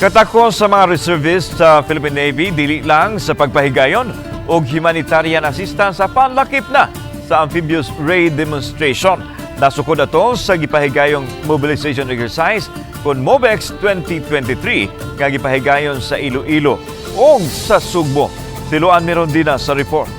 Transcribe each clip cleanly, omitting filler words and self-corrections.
Katakos sa mga reservists sa Philippine Navy dili lang sa pagpahigayon og humanitarian assistance sa panlakip na sa amphibious raid demonstration. Nasukod ato sa gipahigayong mobilization exercise kon MOBEX 2023 nga gipahigayon sa Iloilo ug sa Sugbo. Siluan Mirondina sa report.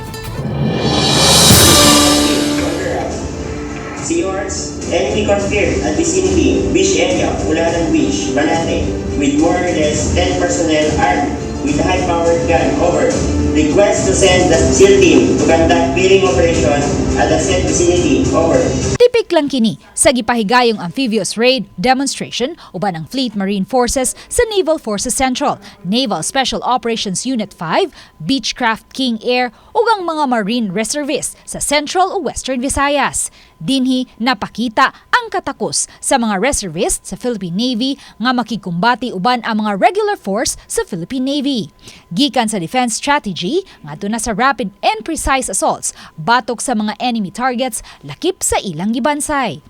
Seahorse, enemy confirmed at vicinity, beach area, Ularan Beach, Malate, with more or less 10 personnel armed with high-powered gun, over. Request to send the SEAL team to conduct clearing operation at the said vicinity, over. Tipik lang kini sa gipahigayong amphibious raid demonstration uban ang Fleet Marine Forces sa Naval Forces Central, Naval Special Operations Unit 5, Beechcraft King Air ug ang mga Marine Reservists sa Central ug Western Visayas. Dinhi napakita ang katakos sa mga reservists sa Philippine Navy nga makikumbati uban ang mga regular force sa Philippine Navy. Gikan sa defense strategy ngadto na sa rapid and precise assaults batok sa mga enemy targets lakip sa ilang gibansay.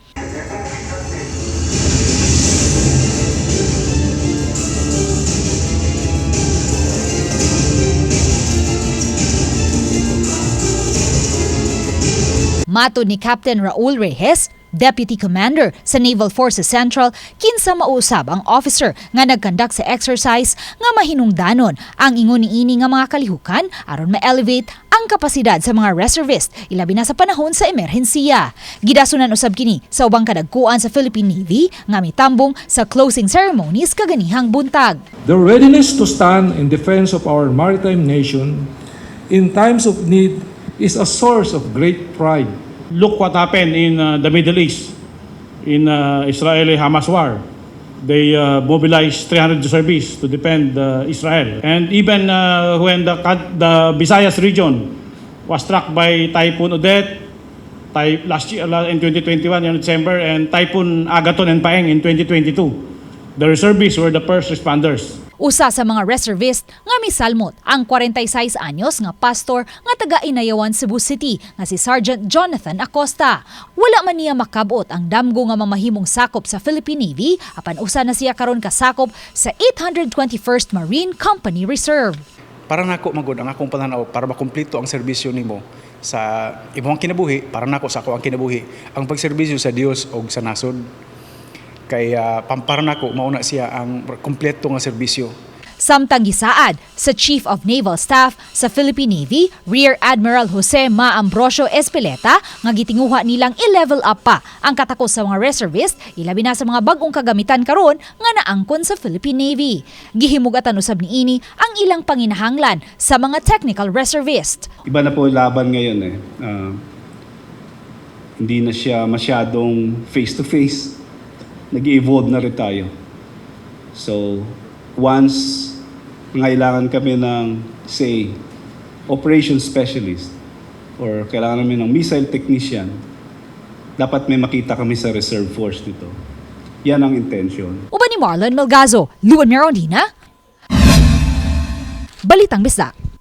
Matod ni Captain Raul Reyes, Deputy Commander sa Naval Forces Central, kinsa mausab ang officer nga nagkandak sa exercise nga mahinungdanon ang ingon niini nga mga kalihukan aron ma-elevate ang kapasidad sa mga reservist ilabi na sa panahon sa emerhensiya. Gidasunan usab kini sa ubang kadagkuan sa Philippine Navy nga mitambong sa closing ceremonies kaganihang buntag. The readiness to stand in defense of our maritime nation in times of need is a source of great pride. Look what happened in the Middle East, in Israeli-Hamas war. They mobilized 300 reservists to defend Israel. And even when the Visayas region was struck by Typhoon Odette last year, in 2021 in December, and Typhoon Agaton and Paeng in 2022, the reservists were the first responders. Usa sa mga reservist nga misalmot ang 46 anyos nga pastor nga taga Inayawan, Cebu City nga si Sergeant Jonathan Acosta. Wala man niya makabot ang damgo nga mamahimong sakop sa Philippine Navy apan usa na siya karon kasakop sa 821st Marine Company Reserve. Para nako magud, ang akong pananaw, para makumpleto ang serbisyo nimo sa imong kinabuhi, para nako sa ako ang kinabuhi, ang pagserbisyo sa Dios og sa nasod, kay para nako mauna siya ang kumpleto nga serbisyo. Samtang gisaad sa Chief of Naval Staff sa Philippine Navy, Rear Admiral Jose Ma Ambrosio Espeleta, nga gitinguha nilang i-level up pa ang katakos sa mga reservist, ilabi na sa mga bag-ong kagamitan karon nga naangkon sa Philippine Navy. Gihimugatan usab niini ang ilang panginahanglan sa mga technical reservist. Iba na po laban ngayon eh. Hindi na siya masyadong face-to-face. Nag-evolve na rin tayo. So, once ngailangan kami ng, say, operation specialist or kailangan namin ng missile technician, dapat may makita kami sa reserve force nito. Yan ang intention. Uban ni Marlon Melgazo, Luan Merondina, Balitang Bisdak.